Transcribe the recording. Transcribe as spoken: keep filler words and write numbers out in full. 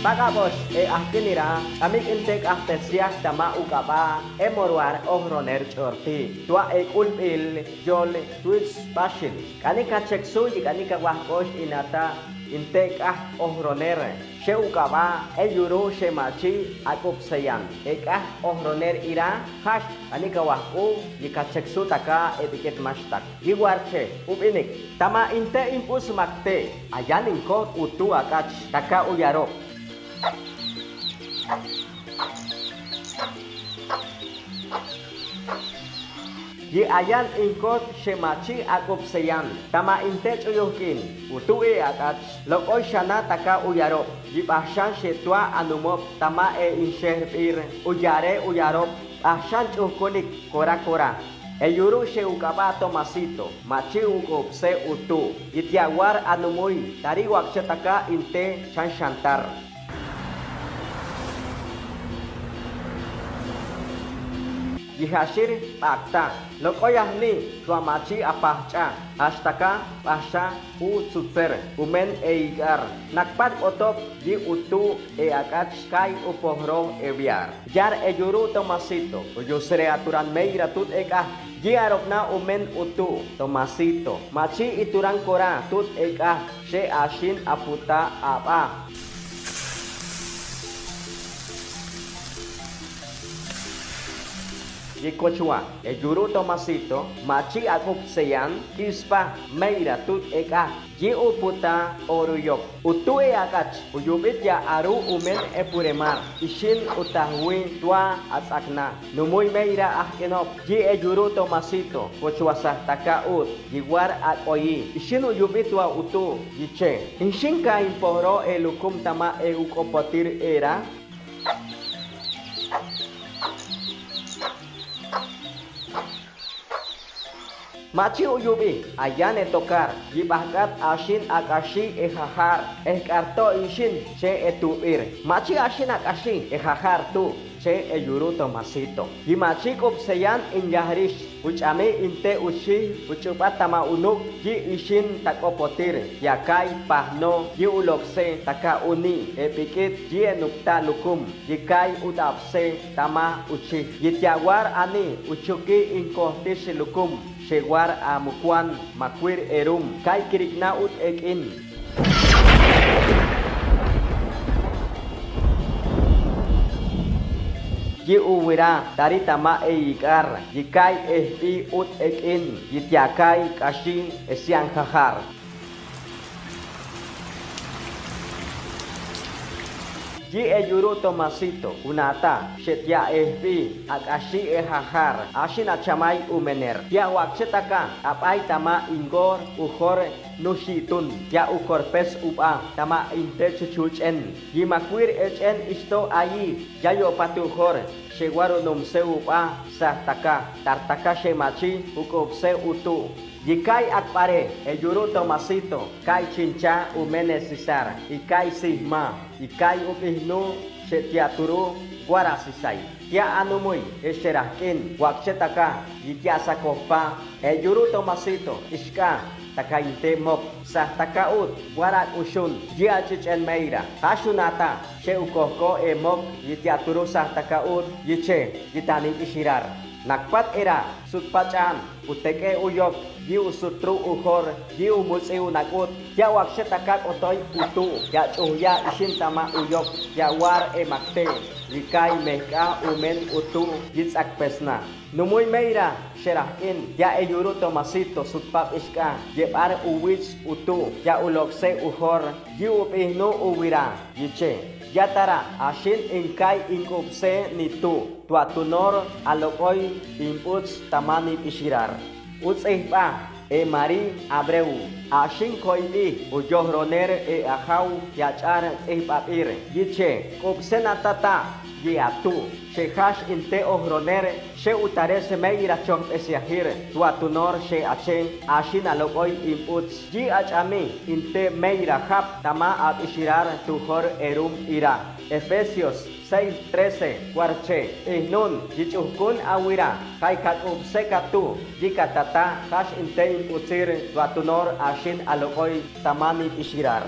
Pak'abox e ajkinira, ch'amik inte k'ajpesyak tama uk'ab'a e Moruar Ojroner Ch'orti, tua e k'ulbil Yol Twitz Paxil. K'anik ka cheksu yi k'anik ka wajk'ox inata inte k'ajp ojroner. Xe uk'ab'a e yuru' xe machi ak'ubseyan e k'ajp ojroner ira, jax k'anik ka wajk'u yi ka cheksu taka e bik'it maxtak. Yi war che ub'inik, tama inte inb'us makte' ayan inkot utu' ak'ach taka uyarok. Yi ayan inkot xe machi ak'ubseyan, tama inte ch'uyuj k'in utu' e ak'ach lok'oy xana taka uyarok. Yi b'ajxan xe tua anumob tama e inxerb'ir uyare' uyarok, b'ajxan ch'ukunik kora kora. E yuru' xe uk'ab'a Tomasito, machi uk'ubse utu'. Yi tia war anumuy tari wakche taka inte xanxantar. Yi jaxir b'akta lok'oy ajni tua machi apajch'a, jax taka b'ajxan utsutser umen e ik'ar. Nakpat k'otob yi utu' e ak'ach kay upojro e wiar. Yar e yuru' Tomasito, uyusire aturan meyra tut e k'aj. Yi arokna umen utu', Tomasito, machi ituran kora tut e k'aj, xe axin aputa' ab'a. Yi kochwa e yuru' Tomasito, machi ak'ubseyan, k'ispa meyra tut e k'aj. Yi uputa' oruyok utu' e ak'ach, uyub'i tia aru umen e puremar, ixin utajwi tua ats'akna. Numuy meyra ajk'inob yi e yuru' Tomasito, kochwa saj taka ut, yi war ak'oyi, ixin uyub'i tua utu', yi che. Ixin ka inpojro e lukum tama e uk'opotir era. Machi uyub'i ayan e tokar, yi b'ajk'at axin ak'axi e jajar, e jk'arto' ixin che e tub'ir. Machi axin ak'axi e jajar tu' che e yuru' Tomasito. Yi machi k'ubseyan inyajrix, uch'ami inte uxi, uch'ub'a tama unuk' yi ixin ta k'opotir, ya kay pajno yi ulokse taka uni' e b'ik'it yi e nukta' lukum. Yi kay ut'abse tama uchij. Yi tia war ani uchuki inkojtix lukum, xe war amukwan makwir erum. Kay kirikna ut ek'in. Yi uwira tari tama e ik'ar, yi kay ejb'i ut ek'in, yi tia kay k'axi e sian jajar. Yi e yuru' Tomasito, unata, xe tia ejb'i ak'axi e jajar, axin achamay umener. Tia wakche taka, ab'ay tama inkor, ujor nuxitun, tia ukorpes ub'a, tama inte chuchuch'en. Yi makwir e ch'en isto ayi, ya yo'pat ujor, xe war unumse ub'a, saj taka, tar taka xe machi uk'ubse utu'. Yi kay akb'are e yuru' Tomasito, kay chincha umen e sisar, i kay sijma, i kay ub'ijnu, xe tia turu war asisay. Tia anumuy e xerajk'in, wakche taka, yi tia sakojpa e yuru' Tomasito, ixk'a, taka inte mok, saj taka ut, war ak'uxun, yi ach'ich'en meyra, ja xunata, xe ukojko e mok, yi tia turu saj taka ut, yi che, yi tani k'ixirar. Nakpat era, sut pach'an, utek'e uyok, yi usutru ujor, yi umuts'i unak'ut, tia wakche taka k'otoy utu', ya ch'uya ixin tama uyok, tia war e makte', yi kay mejk'a umen utu', yi ts'akpesna. Numuy meyra, xerajk'in, tia e yuru' Tomasito sut pab ixk'a, yeb'ar uwich' utu', tia ulokse ujor, yi ub'ijnu uwira, yi che. Ya tara, axin inkay ink'ubse nitu'. Tua tunor alok'oy inb'uts tama nib'ixirar. Uts'ijb'a e Mari Abreu, axin koyb'ij, uyojroner e ajaw yach'ar ts'ijb'ab'ir, yi che, k'ubse na tata', yi atu', xe jax inte ojroner, xe utares meyra chojb'esyajir, tua tunor xe ache, axin alok'oy inb'uts, yi ach'ami inte meyra jab tama ab'ixirar tujor erum ira. Efesios seis trece, war che, ijnun, yi ch'ujkun awira, kay kak'ubse katu', yi katata, jax inte inb'utsir, tua tunor axin alok'oy tama nib'ixirar.